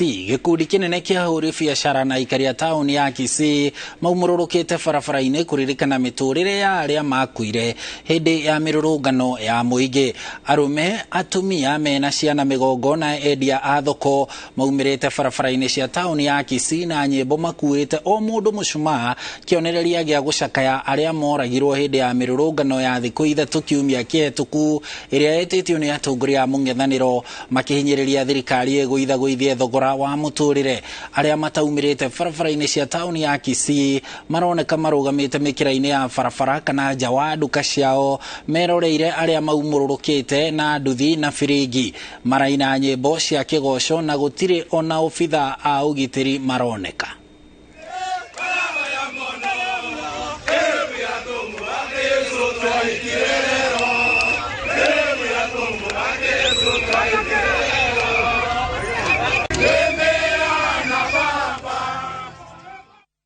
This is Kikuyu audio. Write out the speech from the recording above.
Gĩkundi kĩnene kĩa ahũri biacara na aikari a taũni ya Kisii maumũrũrũkĩte barabara-inĩ kũririkana mĩtũrĩre ya arĩa makuire hĩndĩ ya mĩrũrũngano ya mũingĩ. Arũme, atumia mena ciana mĩgongo na endia a thoko maumĩrĩte barabara-inĩ cia taũni ya Kisii na nyĩmbo makuĩte o mũndũ mũcumaa, kĩonereria gĩa gũcakaya arĩa moragirwo hĩndĩ ya mĩrũrũngano ya thikũ 3 kiumia kĩhetũku ĩrĩa ĩtĩtio nĩ atongoria a mũng'ethanĩro makĩhinyĩrĩria thirikari ĩgũithagũithie thogora wa mũtũrĩre. Arĩa mataumĩrĩte barabara-inĩ cia taũni ya Kisii maroneka marũgamĩte mĩkĩra-inĩ ya barabara kana nja wa nduka ciao meroreire arĩa maumũrũrũkĩte na nduthi na biringi, maraina nyĩmbo cia kĩgoco na gũtirĩ ona obithaa a ũgitĩri maroneka.